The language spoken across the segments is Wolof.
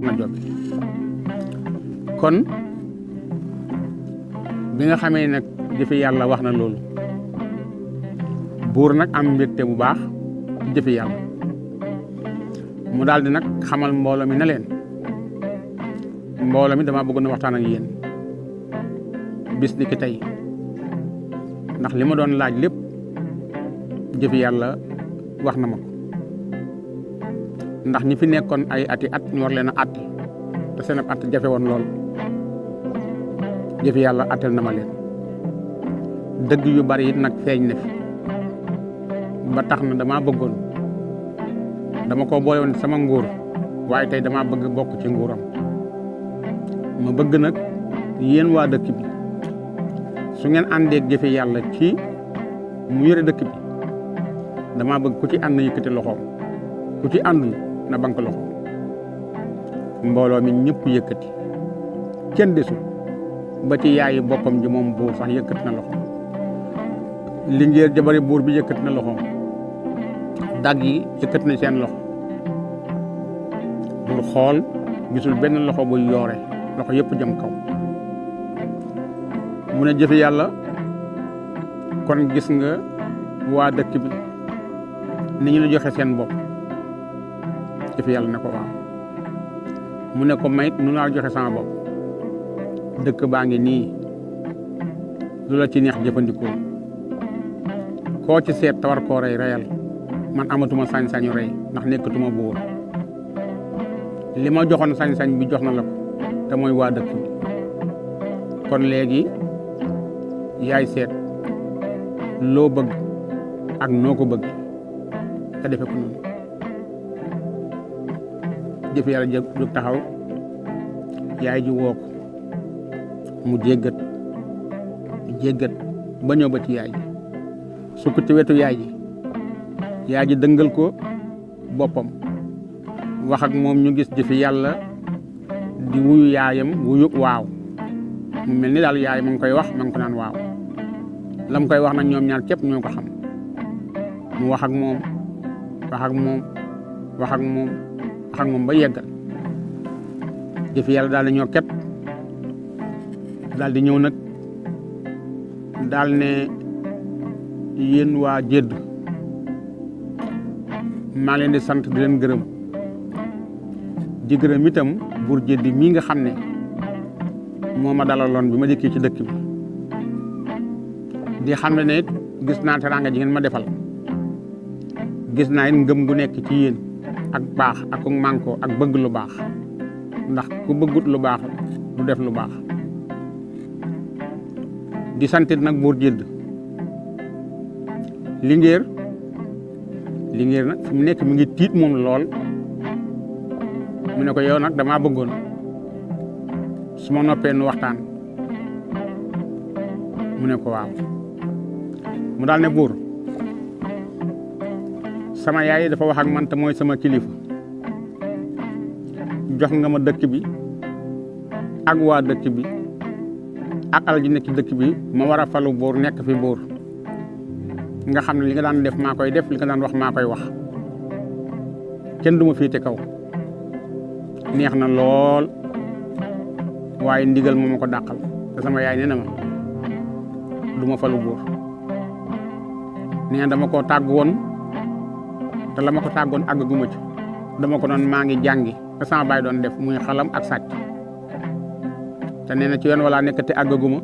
na jobbi kon bi nga xamee nag jëfi yàlla wax na loolu buur nag am mbégte bu baax jëfi yàlla mu daal di nag xamal mbooloo mi ne leen mbooloo mi dama bëggoon a waxtaan ak yéen bis ni ki tey ndax li ma doon laaj lépp jëfi yàlla wax na ma ko ndax ñi fi nekkoon ay ati at ñu war leen a àtte te seen at jafe woon lool jëfi yàlla àttel na ma leen dëgg yu bari it nag feeñ na fi ba tax na dama bëggoon dama ko boole woon sama nguur waaye tey dama bëgg bokk ci nguuram ma bëgg nag yéen waa dëkk bi su ngeen àndeeg jëfe yàlla ci mu yore dëkk bi dama bëgg ku ci ànd yëkkati loxoom ku ci àndul na bank loxoom mbooloo mi ñëpp yëkkati kenn desul ba ci yaayi boppam ji moom buur sax yëkkati na loxoom lingeer jabari buur bi yëkkati na loxoom dag yi yëkkati na seen loxo buur xool gisul benn loxo buy yoore loxo yëpp jëm kaw mu ne jëfe yàlla kon gis nga waa dëkk bi ni ñu la joxe seen bopp jëfe yàlla ne ko waaw mu ne ko mayit nu laa joxe sama bopp dëkk baa ngi nii lu la ci neex jëfandikoo koo ci seet tawar koo rey reyal man amatuma sañ-sañu rey ndax nekkatuma buur li ma joxoon sañ-sañ bi jox na la ko te mooy waa dëkk bi kon léegi yaay seet loo bëgg ak noo ko bëgg te defe ko noonu jëf yàlla jóg taxaw yaay ji woo ko mu jéggat ba ñëw ba ci yaay ji sukk ci wetu yaay ji dëngal ko boppam wax ak moom ñu gis jëfi yàlla di wuyu yaayam wuyu waaw mu mel ni daal yaay ma ngi koy wax ma ngi ko naan waaw lam koy wax nag ñoom ñaar képp ñoo ko xam mu wax ak moom ba yeggal jëfi yàlla daal di ñoo ket daal di ñëw nag daal ne yéen waa Jédd maa leen di sant di leen gërëm di gërëm itam buur Jédd mii nga xam ne moo ma dalaloon bi ma dikkee ci dëkk bi di xam ne gis naa teraanga ji ngeen ma defal gis naa it ngëm gu nekk ci yéen ak baax ak manko ak bëgg lu baax ndax ku bëggut lu baax du def lu baax di santit nag buur Jédd lingeer nag fi mu nekk mi ngi tiit moom lool mu ne ko yow nag damaa bëggoon su ma noppee nu waxtaan mu ne ko waaw mu daal ne buur sama yaay dafa wax ak man te mooy sama kilifa jox nga ma dëkk bi ak waa dëkk bi ak alal ji nekk ci dëkk bi ma war a falu buur nekk fi buur nga xam ne li nga daan def maa koy def li nga daan wax maa koy wax kenn du ma féete kaw neex na lool waaye ndigal moo ma ko dàqal te sama yaay nee na ma du ma falu buur nee na dama koo tàgg woon te la ma ko tàggoon àggaguma ci dama ko doon maa ngi jàngi te sama baay doon def muy xalam ak sàcc te nee na ci yoon wala nekk te àggaguma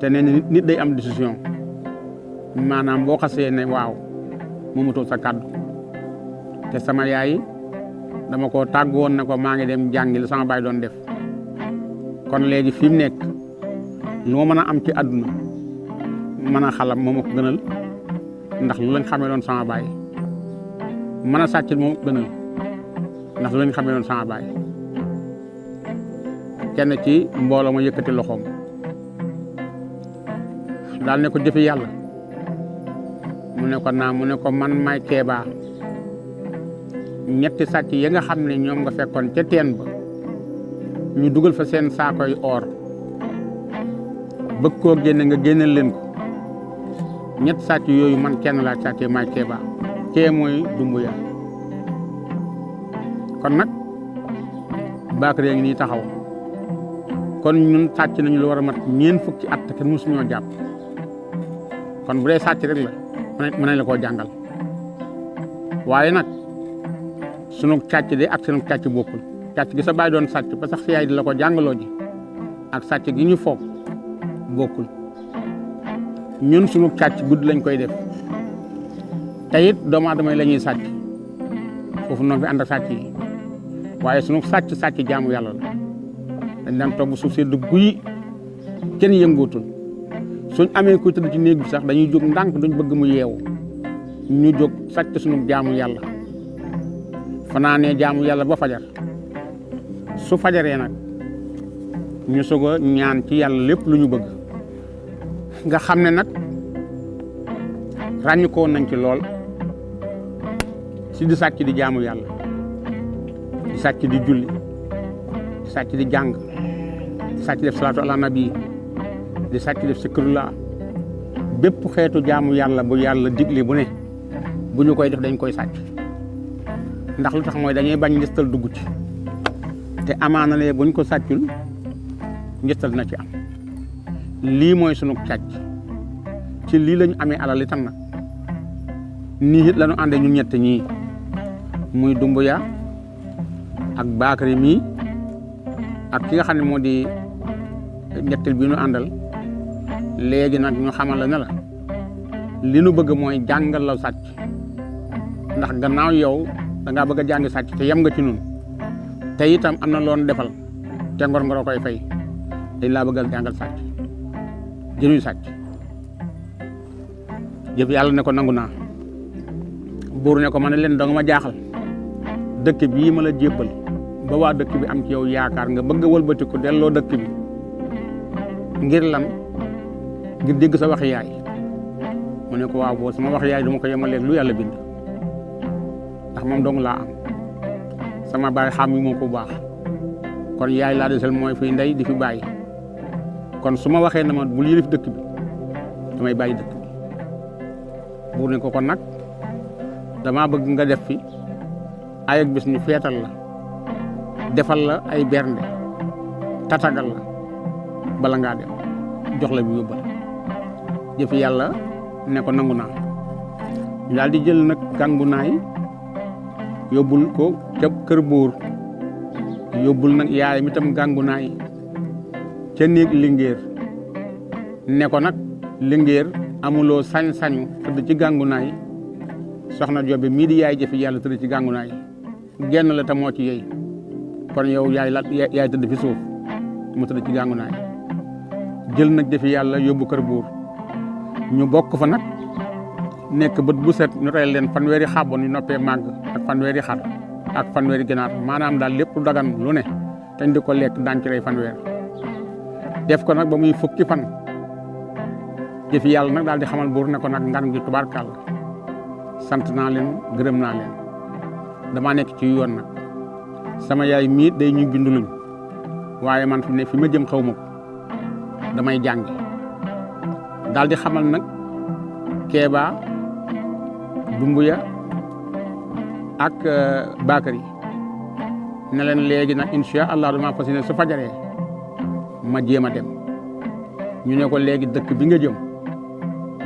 te nee na nit day am décision maanaam boo xasee ne waaw moomatul sa kàddu te sama yaay dama ko tàgg woon ne ko maa ngi dem jàngi la sama baay doon def kon léegi fi mu nekk lu ma mën a am ci àdduna mën a xalam moo ma ko gënal ndax lu lañ xamee doon sama baay mën a sàccit moo ma ko gënal ndax lu lañ xamee doon sama baay kenn ci mbooloo ma yëkkati loxoom daal ne ko jëfi yàlla mu ne ko naa mu ne ko man may Kéba ñetti sàcc yi nga xam ne ñoom nga fekkoon ca teen ba ñu dugal fa seen saakoy or bëgg koo génne nga génneel leen ko ñetti sàcc yooyu man kenn laa sàccee may Kéba kee mooy Dumbuya kon nag Bakary ngi nii taxaw kon ñun sàcc nañu lu war a mat ñeent fukki at te mosu ñoo jàpp kon bu dee sàcc rek la mën nañ la koo jàngal waaye nag sunu càcc de ak sunu càcc bokkul càcc gi sa baay doon sàcc ba sax si yaay di la ko jàngaloo ji ak sàcc gi ñu foog bokkul ñun sunu càcc guddi lañ koy def te it doomu aadama yi la ñuy sàcc foofu noonu fi ànd ak sàcc yi waaye sunu sàcc jaamu yàlla la dañ daan toog suuf si dugg yi kenn yëngootul suñ amee kuy tëdd ci néeg bi sax dañuy jóg ndànk duñ bëgg mu yeewu ñu jóg sàcc sunu jaamu yàlla fanaanee jaamu yàlla ba fajar su fajaree nag ñu soog a ñaan ci yàlla lépp lu ñu bëgg nga xam ne nag ràññu ko nañ ci lool si di sàcc di jaamu yàlla di sàcc di julli di sàcc di jàng di sàcc def salaatu ala nabi di sàcc def zikrullah bépp xeetu jaamu yàlla bu yàlla digle bu ne bu ñu koy def dañ koy sàcc ndax lu tax mooy dañuy bañ njëstal dugg ci te amaana lee buñ ko sàccul njëstal na ci am lii mooy sunu càcc ci lii lañu amee alal itam nag nii it lañu àndee ñun ñett ñii muy Dumbuya ak Bakary mii ak ki nga xam ne moo di ñettel bi ñu àndal léegi nag ñu xamal la ne la li nu bëgg mooy jàngal la sàcc ndax gannaaw yow da ngaa bëgg a jàng sàcc te yem nga ci nun te itam am na loon defal te ngor koy fay dañ laa bëgg a jàngal sàcc jënuy sàcc jëf yàlla ne ko nangu naa buur ne ko ma ne leen danga ma jaaxal dëkk bii ma la jébbal ba waa dëkk bi am ci yow yaakaar nga bëgg a wëlbati ko delloo dëkk bi ngir lan ngir dégg sa wax yaay mu ne ko waaw boo sama wax yaay duma ko yemaleeg lu yàlla bind ndax moom dong laa am sama baay xam yi moo ko baax kon yaay laa desel mooy fi ndey di fi bàyyi kon su ma waxee na ma bul yilif dëkk bi damay bàyyi dëkk bi buur ne ko kon nag dama bëgg nga def fi ay ak bis ñu feetal la defal la ay bernde tatagal la bala ngaa dem jox la bi yóbbal jëfi yàlla ne ko nangu naa ñu daal di jël nag gàngu naay yóbbul ko ca kër buur yóbbul nag yaayam itam gàngu naay ca néeg lingéer ne ko nag lingéer amuloo sañ-sañu tëdd ci gàngu naay soxna Jobe mii di yaay jëfi yàlla tëdd ci gàngu naay genn la te moo ci yey kon yow yaay tëdd fi suuf mu tëdd ci gàngu naay jël nag jëfi yàlla yóbbu kër buur ñu bokk fa nag nekk bët bu set ñu rey leen fanweeri xàbboon yu noppee màgg ak fanweeri xar ak fanweeri ginaar maanaam daal lépp dagan lu ne dañ di ko lekk daan ci rey fanweer def ko nag ba muy fukki fan jëfi yàlla nag daal di xamal buur ne ko nag ngan gi tubaarkàll sant naa leen gërëm naa leen damaa nekk ci yoon nag sama yaay mii day ñu binduluñ waaye man fi ne fi ma jëm xaw ma ko damay jàngi daal di xamal nag Kéba Dumbuya ak Bakary ne leen léegi nag incha allah dama fas yéene su fajaree ma jéem a dem ñu ne ko léegi dëkk bi nga jëm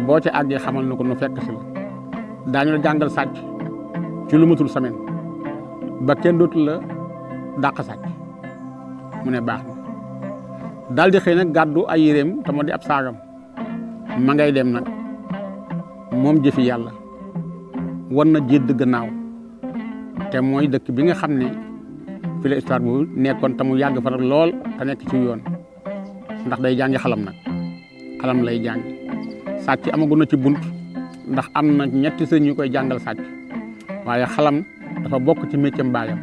boo ca àggee xamal na ko nu fekk si la daañu la jàngal sàcc ci lu matul semaine ba kenn dootul la dàq sàcc mu ne baax na daal di xëy nag gàddu ay yéreem te moo di ab saagam ma ngay dem nag moom jëfi yàlla war na jédd gannaaw te mooy dëkk bi nga xam ne fi la histoire bu nekkoon te mu yàgg fa lool te nekk ci yoon ndax day jàngi xalam nag xalam lay jàng sàcc amagu na ci bunt ndax am na ñetti sëñ ñu koy jàngal sàcc waaye xalam dafa bokk ci métier baayam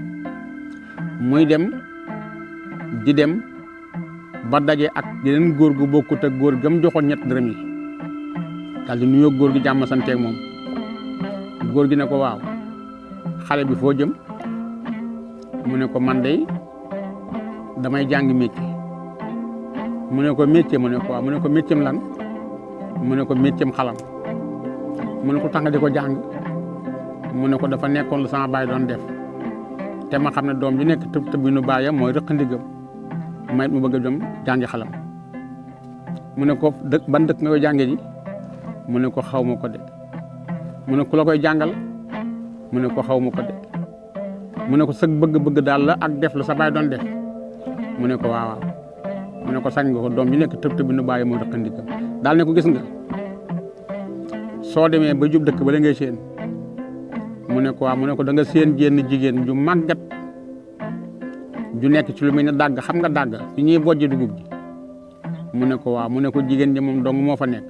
muy dem di dem ba daje ak yeneen góor gu bokkut ak góor gam joxoon ñett dërëm yi daal di nuyoo góor gi jàmm santeeg moom góor gi ne ko waaw xale bi foo jëm mu ne ko man de damay jàngi métier mu ne ko métier mu ne ko waaw mu ne ko métier lan mu ne ko métier xalam mu ne ko tax nga di ko jàng mu ne ko dafa nekkoon lu sama baay doon def te ma xam ne doom ji nekk tëb nu bàyyam mooy rëq ndigam mayit mu bëgg a dem jàngi xalam mu ne ko ban dëkk nga koy jànge ji mu ne ko xaw ma ko de mu ne ku la koy jàngal mu ne ko xaw ma ko de mu ne ko sëg bëgg-bëgg daal la ak def lu sa baay doon def mu ne ko waaw mu ne ko sañ nga ko doom ji nekk tëb nu bàyyi mooy rëq ndigam daal ne ko gis nga soo demee ba jub dëkk ba la ngay séen mu ne ko waaw mu ne ko da nga séen jenn jigéen ju màggat ju nekk ci lu mel ne dàgg xam nga dàgg fi ñuy bojji dugub ji mu ne ko waaw mu ne ko jigéen ji moom dong moo fa nekk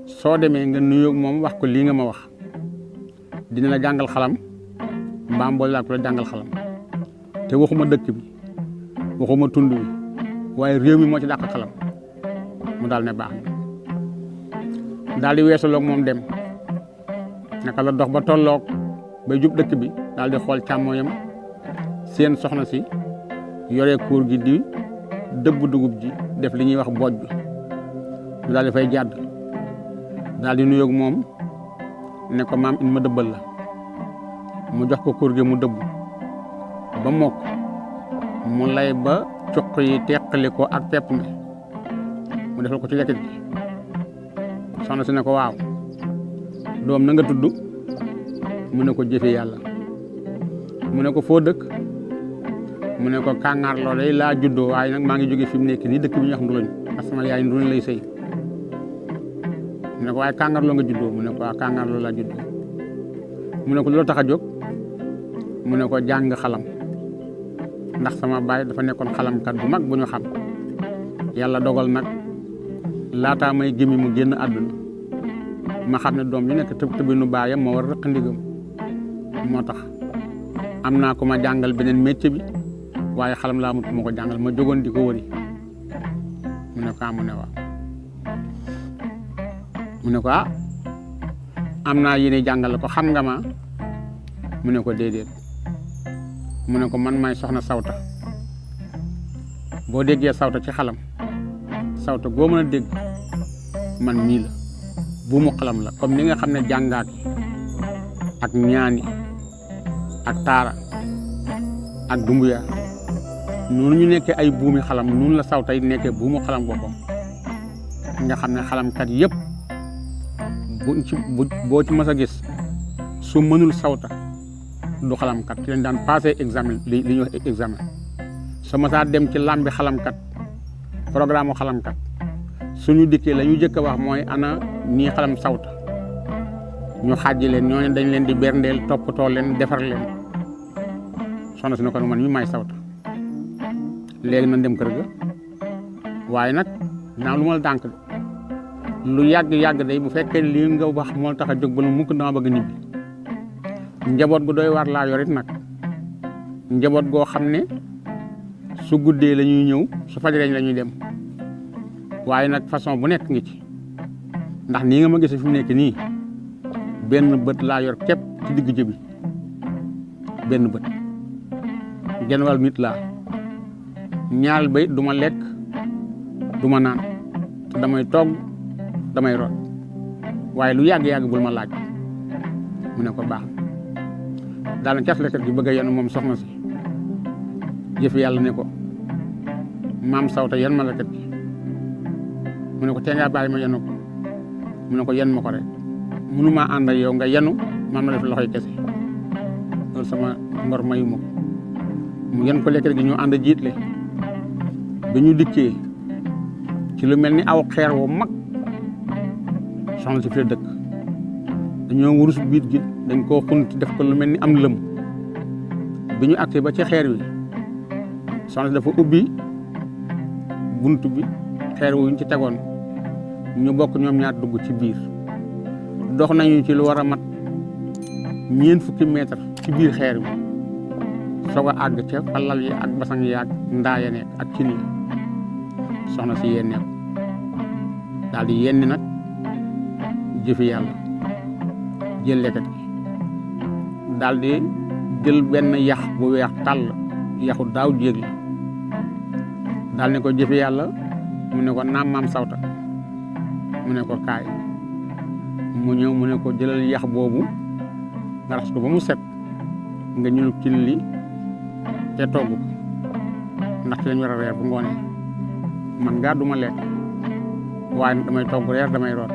soo demee nga nuyoog moom wax ko lii nga ma wax dina la jàngal xalam mbaam boole laa ko la jàngal xalam te waxuma dëkk bi waxuma tund bi waaye réew mi moo ci dàq xalam mu daal ne baax na daal di weesaloog moom dem naka la dox ba tolloog bay jub dëkk bi daal di xool càmmooñam seen soxna si yore kuur gi di dëbb dugub ji def li ñuy wax booj bi ñu daal di fay jàdd daal di nuyoog moom ne ko maam in ma dëbbal la mu jox ko kuur gi mu dëbb ba mokk mu lay ba cuq yi teqali ko ak pepp mi mu defal ko ci lekket gi soxna si ne ko waaw doom na nga tudd mu ne ko jëfe yàlla mu ne ko foo dëkk mu ne ko kàngaar loo day laa juddoo waaye nag maa ngi jóge fi mu nekk nii dëkk bi ñu wax Nduluñ parce que sama yaay Nduluñ lay sëy mu ne ko waaye kàngaar loo nga juddoo mu ne ko waaw kàngaar loo laa juddoo mu ne ko loolu tax a jóg mu ne ko jàng xalam ndax sama baay dafa nekkoon xalamkat bu mag bu ñu xam yàlla dogal nag laataa may gémmi mu génn àdduna ma xam ne doom yu nekk tëbi nu baayam moo war a rëq ndigam moo tax am naa ko ma jàngal beneen métier bi waaye xalam laa mut ma ko jàngal ma jógoon di ko wëri mu ne ko mu ne waaw mu ne ko am naa yéene jàngal ko xam nga ma mu ne ko déedéet mu ne ko man may soxna sawta boo déggee sawta ci xalam sawta goo mën a dégg man mii la buumu xalam la comme ni nga xam ne jàngaat ak ñaani ak taara ak dumbuya noonu ñu nekkee ay buumi xalam noonu la sawta yi nekkee buumu xalam boppam nga xam ne xalamkat yëpp boo ci mës a gis su mënul sawta du xalamkat ci leen daan passé examen li ñuy wax examen su mësaa dem ci làmbi xalamkat programme xalamkat suñu dikkee la ñu jëkk a wax mooy ana ñii xalam sawta ñu xàjji leen ñooñu dañ leen di berndeel toppatoo leen defar leen soxna si ne ko man mi may sawta léegi nañ dem kër ga waaye nag naa lu ma la dànk lu yàgg day bu fekkee lii nga wax moo tax a jóg ba nu mukk dama bëgg ñibbi njaboot gu doy war laa yorit nag njaboot goo xam ne su guddee la ñuy ñëw su fajareñ la ñuy dem waaye nag façon bu nekk ngi ci ndax nii nga ma gis fi mu nekk nii benn bët laa yor képp ci digg jëbi benn bët genn wàll nit laa ñaal bay du ma lekk du ma naan te damay togg damay root waaye lu yàgg bul ma laaj mu ne ko baax daal na cas lekkat gi bëgg a yenu moom soxna si jëf yàlla ne ko maam sawta yen ma lekkat gi mu ne ko tee ngaa bàyyi ma yenu ko mu ne ko yen ma ko rek mënumaa ànd ak yow nga yenu man ma def loxoy kese loolu sama ngor mayu ma ko mu yen ko lekkat gi ñu ànd jiitle bi ñu dikkee ci lu mel ni aw xeer wu mag soxna si fi la dëkk dañoo wurus biit gi dañ koo xunt def ko lu mel ni am lëm bi ñu agsi ba ci xeer wi soxna si dafa ubbi bunt bi xeer wu ñu ci tegoon ñu bokk ñoom ñaar dugg ci biir dox nañu ci lu war a mat 40 mètre ci biir xeer wi soog a àgg ca falal yi ak basang yi ak ndaaya nekk ak cin yi soxna si yennee ko daal di yenni nag jëfi yàlla jël lekkat gi daal di jël benn yax bu weex tàll yaxu daaw jéeg la daal ne ko jëfi yàlla mu ne ko naam maam sawta mu ne ko kaay mu ñëw mu ne ko jëlal yax boobu nga raxas ko ba mu set nga ñulub cin li te togg ko ndax ci lañ war a reer bu ngoonee man gaa duma lekk waaye damay togg reer damay root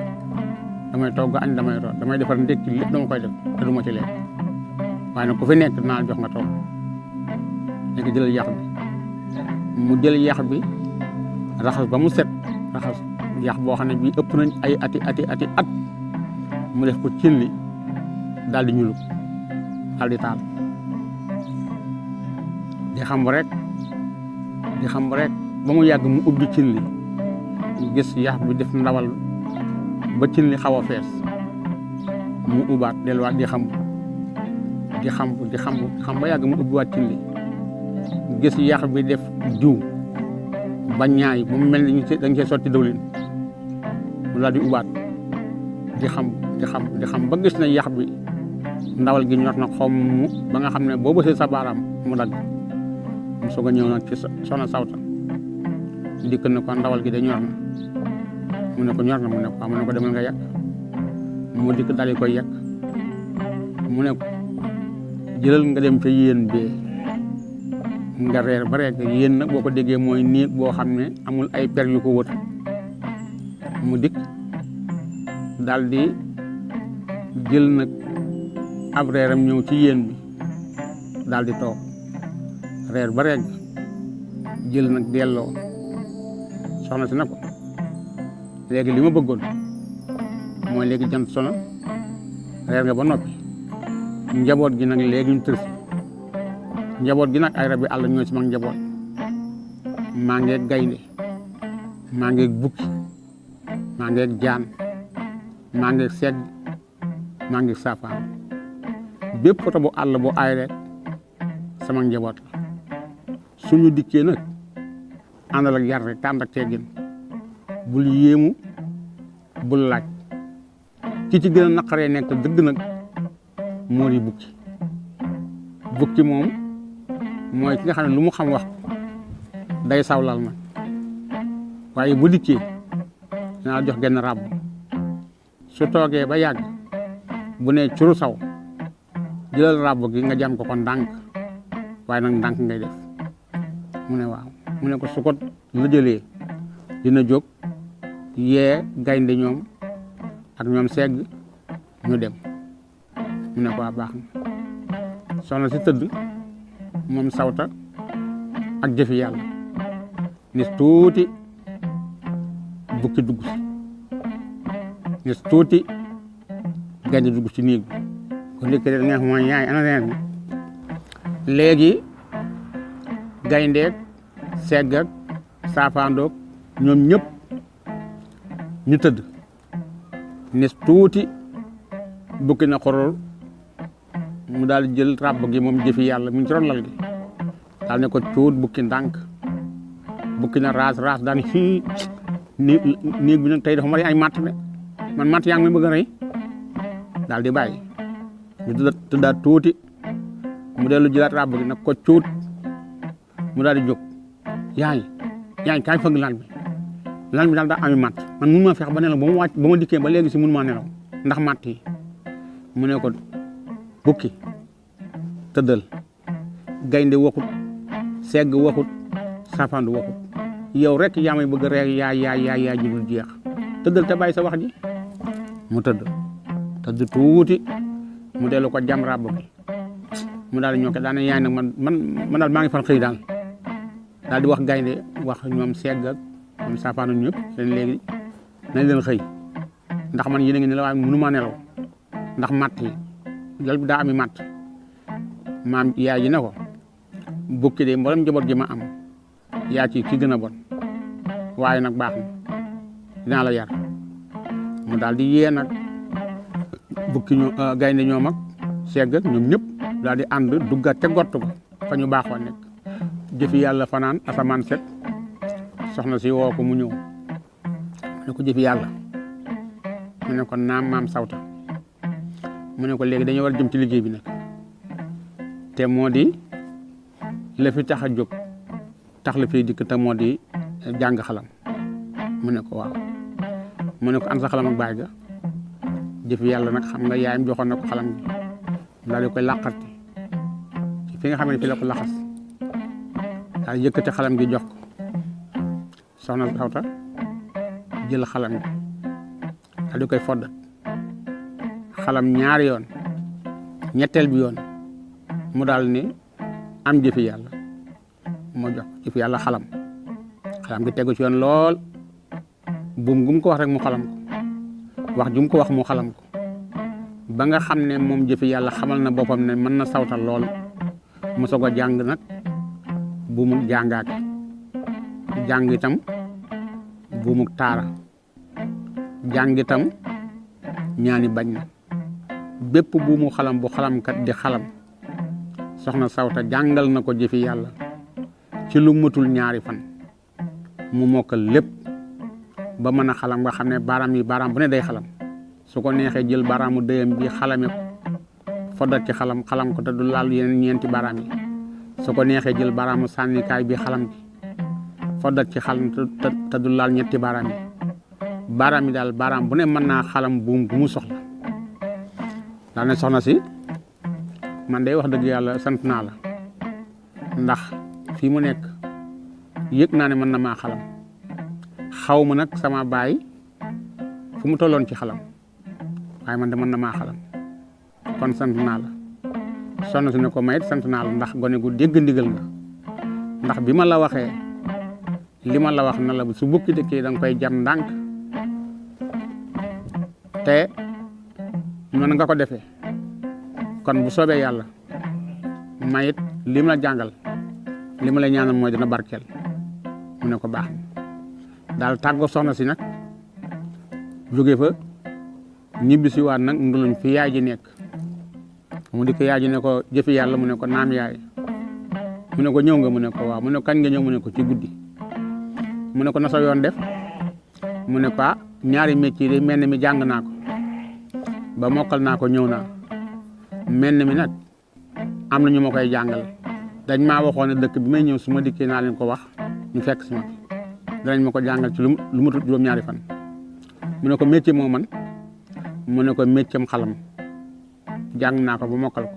damay togg añ damay root damay defar ndékki lépp dama koy def te duma ci lekk waaye nag ku fi nekk dinaa jox nga togg léegi jëlal yax bi mu jël yax bi raxas ba mu set raxas yax boo xam ne bii ëpp nañ ay ati at mu def ko cin li daal di ñulub daal di taal di xam rek ba mu yàgg mu ubbi cin li gis yax bi def ndawal ba cin li xaw a fees mu ubbaat delluwaat di xam ba yàgg mu ubbiwaat cin li gis yax bi def jiw ba ñaay ba mu mel ni dañ cee sotti dawlin mu daal di ubbaat di xam ba gis na yax bi ndawal gi ñor na xomm ba nga xam ne boo bësee sa baaraam mu dagg mu soog a ñëw nag ci Soxna Sawta dikk na ko ndawal gi de ñor na mu ne ko ñor na mu ne ko demal nga yàq mu dikk daal di koy yàq mu ne ko jëlal nga dem ca yéen bee nga reer ba rek yéen nag boo ko déggee mooy néeg boo xam ne amul ay per yu ko wër mu dikk daal di jël nag ab reeram ñëw ci yéen bi daal di toog reer ba rek jël nag delloo soxna si na ko léegi li ma bëggoon mooy léegi jant sono reer nga ba noppi njaboot gi nag léegi ñu tërsi njaboot gi nag ay rabi àll ñoo ci mag njaboot maa ngeeg gaynde maa ngeeg bukki maa ngeeg jaan maa ngeeg segg maa ngeeg saafaan bépp foto bu àll bu aay rek sama njaboot la suñu dikkee nag àndal ak yar rek tànd ak teggin bul yéemu bul laaj ki ci gën a naqaree nekk dëgg nag moo di bukki moom mooy ki nga xam ne lu mu xam wax day sawlal nag waaye bu dikkee dinaa jox genn ràbb su toogee ba yàgg bu ne curu saw jëlal ràbb gi nga jam ko ndànk waaye nag ndànk ngay def mu ne waaw mu ne ko su ko la jëlee dina jóg yee gaynde ñoom ak ñoom segg ñu dem mu ne ko waa baax na soxna si tëdd moom Sawta ak jëfi yàlla nis tuuti bukki dugg si nis tuuti gaynde dugg ci néeg bi kon ndikk de nga xam mooy yaay ana reer bi léegi gayndeeg segg ak saafaandoog ñoom ñëpp ñu tëdd nis tuuti bukki na xorol mu daal di jël ràbb gi moom jëfi yàlla mu ngi ci ron lal gi daal ne ko cuut bukki ndànk bukki na raas daan néeg bi nag tey dafa mari ay matt de man matt yaa ngi may bëgg a rey daal di bàyyi ñu tëddaat tuuti mu dellu jëlaat ràbb gi nag ko cuut mu daal di jóg yaay kaay fëgg lal bi daal daa ami matt man mun maa fex ba nelaw ba mu wàcc ba ma dikkee ba léegi si mun maa nelaw ndax matt yi mu ne ko bukki tëddal gaynde waxut segg waxut safandu waxut yow rek yaa may bëgg reer yaay ji dul jeex tëddal te bàyyi sa wax ji mu tëdd tuuti mu dellu ko jam ràbb bi mu daal di ñokke daane yaay nag man daal maa ngi fan xëy daal di wax gaynde wax ñoom segg ak ñoom safandu ñëpp seen léegi nañ leen xëy ndax man yéen a ngi nelaw waaye mënu maa nelaw ndax matt yi jël bi daa ami matt maam yaay ji ne ko bukki de mboolem njaboot gi ma am yaa ci ki gën a bon waaye nag baax na dinaa la yar mu daal di yee nag bukki gaynde ñoom ak segg ñoom ñëpp daal di ànd duggaat ca gott ko fa ñu baaxoon nekk jëfi yàlla fanaan asamaan set soxna si woo ko mu ñëw ne ko jëfi yàlla mu ne ko naam maam Sawta mu ne ko léegi dañoo war a jëm ci liggéey bi nag te moo di la fi tax a jóg tax la fiy dikk te moo di jàng xalam mu ne ko waaw mu ne ko an sa xalam ak baay ga jëf yàlla nag xam nga yaayam joxoon na ko xalam gi daal di koy làqarti fi nga xam ne fi la ko laxas daal yëkkati xalam gi jox ko soxna Sawta jël xalam gi daal di koy foddat xalam ñaari yoon ñetteel bi yoon mu daal ni am jëfi yàlla moo jox jëfi yàlla xalam gi tegu ci yoon lool buum gum ko wax rek mu xalam ko wax jum ko wax mu xalam ko ba nga xam ne moom jëfi yàlla xamal na boppam ne mën na sawtal lool mu soog a jàng nag buumuk jàngaake jàng itam buumuk taara jàng itam ñaani bañ na bépp buumu xalam bu xalamkat di xalam soxna Sawta jàngal na ko jëfi yàlla ci lu matul ñaari fan mu mokkal lépp ba mën a xalam nga xam ne baaraam bu ne day xalam su ko neexee jël baaraamu dëyam bi xalame ko foddat ci xalam ko te du laal yeneen ñeenti baaraam yi su ko neexee jël baaraamu sànnikaay bi xalam ci foddat ci xalam te du laal ñetti baaraam yi baaraam yi daal baaraam bu ne mën naa xalam buum bu mu soxla daal ne soxna si man day wax dëgg yàlla sant naa la ndax fii mu nekk yëg naa ne mën na maa xalam xaw ma nag sama baay fu mu tolloon ci xalam waaye man de mën na maa xalam kon sant naa la sonn si ne ko mayit sant naa la ndax gone gu dégg ndigal nga ndax bi ma la waxee li ma la wax na la su bukki dëkkee da nga koy jam ndànk te noonu nga ko defee kon bu soobee yàlla mayit li ma la jàngal li ma la ñaanal mooy dina barkeel mu ne ko baax daal tàggoo soxna si nag jóge fa ñibbi si waat nag nduluñ fi yaay ji nekk mu di ko yaay ji ne ko jëfi yàlla mu ne ko naam yaay mu ne ko ñëw nga mu ne ko waaw mu ne ko kañ nga ñëw mu ne ko ci guddi mu ne ko na sa yoon def mu ne ko ñaari métier de mel mi jàng naa ko ba mokkal naa ko ñëw naa mel mi nag am na ñu ma koy jàngal dañ maa waxoon ne dëkk bi may ñëw su ma dikkee naa leen ko wax ñu fekk si ma danañ ma ko jàngal ci lu mu tudd juróom-ñaari fan mu ne ko métier moo man mu ne ko métier am xalam jàng naa ko ba mokkal ko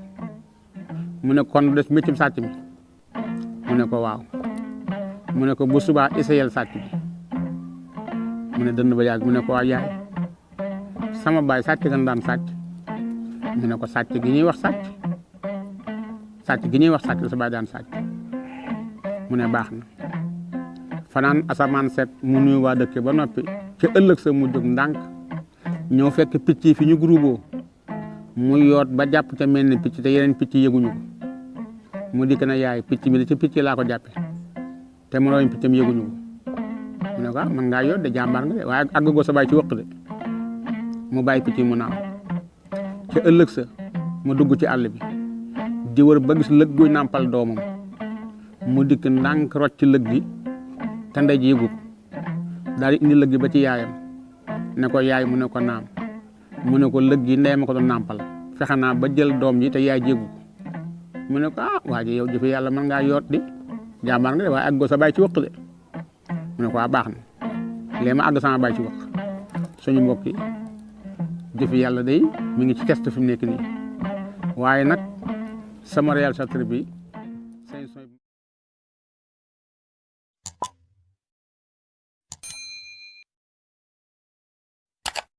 mu ne kon des métier sàcc mi mu ne ko waaw mu ne ko bu subaa essayel sàcc bi mu ne dënn ba yàgg mu ne ko waa yaay sama baay sàcc gan daan sàcc mu ne ko sàcc gi ñuy wax sàcc la sa baay daan sàcc mu ne baax na fanaan asamaan set mu nuyu waa dëkk ba noppi ca ëllëg sa mu jóg ndànk ñëw fekk picc yi fi ñu groupé mu yoot ba jàpp ca mel ni picc te yeneen picc yëguñu ko mu dikk na yaay picc mi de ci picc laa ko jàppe te moroomi piccam yëguñu ko mu ne ko man ngaa yoot de jàmbaar nga de waaye àggagoo sa baay ci wëq de mu bàyyi picc mu naaw ca ëllëg sa mu dugg ci àll bi di wër ba gis lëg guy nàmpal doomam mu dikk ndànk rocc ci lëg gi te ndey ji yëgu ko daal di indi lëg gi ba ci yaayam ne ko yaay mu ne ko naam mu ne ko lëg gi ndey ma ko doon nàmpal fexe naa ba jël doom ji te yaay jéegu ko mu ne ko waa ji yow jëfe yàlla mën ngaa yoot di jàmbaar nga de waaye àggoo sa baay ci wëq de mu ne ko baax na léegi ma àgg sama baay ci wëq suñu mbokk yi jëfe yàlla day mi ngi ci test fi mu nekk nii waaye nag sama réalisateur bi